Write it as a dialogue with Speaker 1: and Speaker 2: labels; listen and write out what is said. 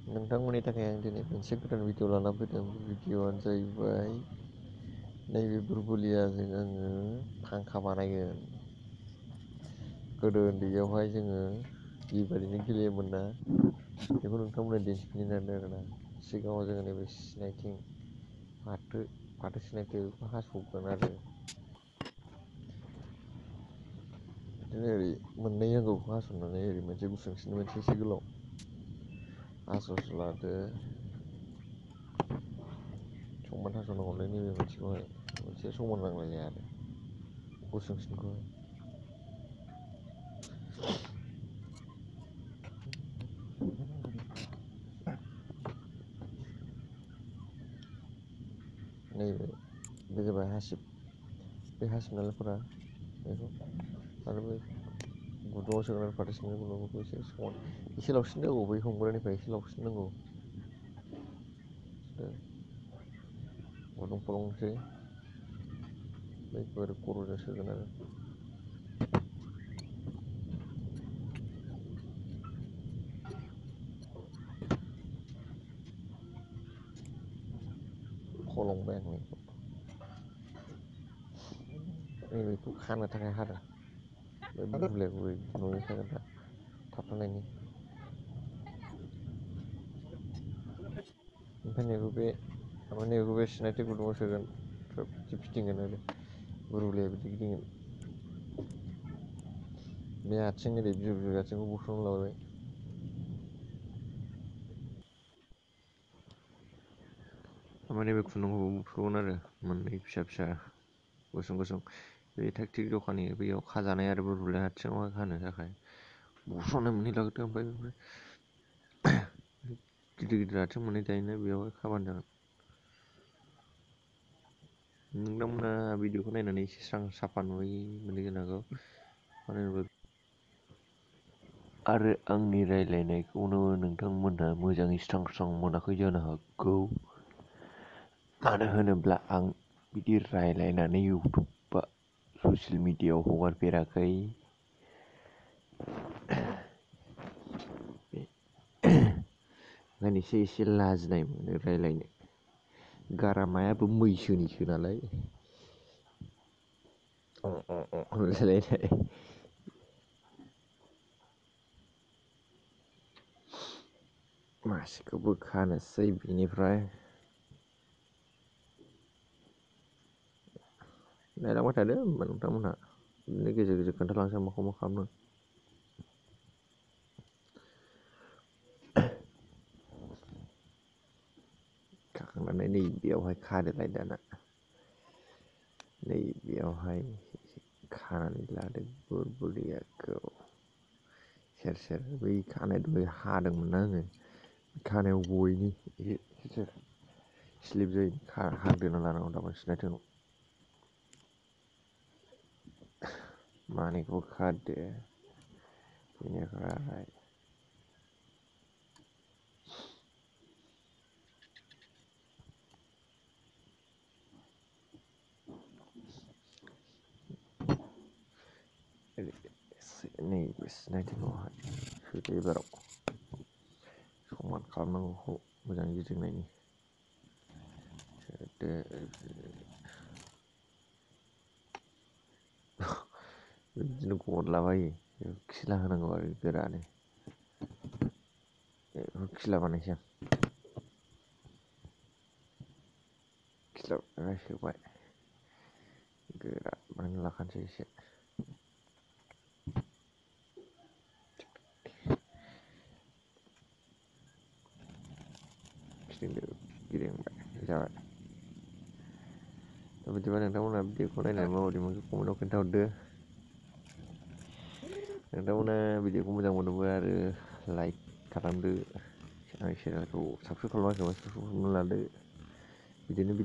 Speaker 1: नोंथांमोननि थाखाय आं दिनै मोनसे गोदान भिडिअ लाना फैदों। भिडिअआनो जाहैबाय नैबे बुरबुलियाजों आङो फांखा बानायगोन। गोदो उन्दैयावहाय जोङो बेबायदिनो गेलेयोमोन ना, बेखौ नोंथांमोननो दिन्थिफिननो नागिरदों आरोना। सिगाङाव जोङो नैबे सिनायथिं फाथो सिनायथिंखौ हास'गोन आरो बिदिनो ओरै मोननै नांगौखौ हास'नानै ओरै मोनसे गुसुंसिन मोनसे एसे गोलाव हास' लादो। समान हास'नांगौलै नैबे मोनसेखौहाय, मोनसे समान नांलायलाया आरो गुसुंसिनखौहाय। नैबे बे जाबाय हासिब, बे हासिब नालायफोरा बेखौ आरो बे गुदुङाव सोग्रा फाथो सिनायनि गुदुंखौ एसे समान, एसे लावसिन नांगौ, बै हमग्रानिफ्राय एसे लावसिन नांगौ। गुदुं फलंसै, बैखौ ओरै खर'जों सोगोन आरो फलंबाय आं बेखौ खानो थाखाय हादों। बे बुरबुलियाखौ न'नि खागोन दा थाबथानायनि। ओमफ्राय नैबेखौ बे सिनायथि गुदुङाव सोगोन, बिदि फिदिंगोन आरो बुरबुलिया बिदि गिदिंगोन। बे आथिं ओरै बिजौ आथिंखौ बस'ना लाबाय। माने बे खुन्दुंखौ बस'गोन आरो मोननै फिसा फिसा गुसुं गुसुं, बे थाग थिग जखानि बैयाव खाजानाय आरो बुरबुलिया आथिङावहाय खानो थाखाय बस'नाय मोननै लाग्रोदो। ओमफ्राय गिदिर गिदिर आथिं मोननै थायोना, बेयावहाय खाबानो जागोन। नोंथांमोना भिडिअखौ नायनानै एसे स्रां साफा नुयै मोनदों जानो हागौ, मानो होनोब्ला आरो आंनि रायलायनायखौनो नोंथांमोनहा मोजाङै स्रां स्रां मोनाखै जानो हागौ। मानो होनोब्ला आं बिदि रायलायनानै इउटुब बा ससियेल मिडियायाव हगारफेराखै। ओंखायनो एसे लाजिनाय मोनो रायलायनो। गारामायाबो मैसोनिसो नालाय होनलायलायनाय। मासेखौबो खानोसै बिनिफ्राय नायलांबाय थादो होमबा नोंथांमोनहा, बिदिनो गेजेर गेजेर खोन्थालांसै आं माखौ मा खालामो। खाखांनानै नै बेयावहाय खादोलाय दाना, नै बेयावहाय खानानै लादो बुरबुलियाखौ सेर सेर। बै खानाय दहाय हादोंमोन ना आङो, खानायाव गयैनि एसे स्लिप जायो, हाग्रोना लानांगौ दामा सिनायथों मानिखौ खादो। बेनिफ्राय नैबे सिनायथिंआवहाय सोदो एबाराव समान खालामनांगौखौ मोजाङै गिदिंनायनि सोदो। बिदिनो गरलाबायो, खिला होनांगौ आरो गोरानो। बेखौ खिला बानायसै आं, खिला सोबाय गोरा बानायना लाखानोसै एसे। फिदिंदो, गिदिंबाय, जाबाय। बिदिबा नोंथांमोना भिडिअखौ नायनानै माबायदि मोनखो कमेन्टआव खोन्थाहरदो। नोंथांमोना भिडिअखौ मोजां मोनोबा आरो लाइक खालामदो, आंनि चेनेलखौ साबस्क्राइब खालामाखैबा साबस्क्राइब खालामना लादो। बिदिनो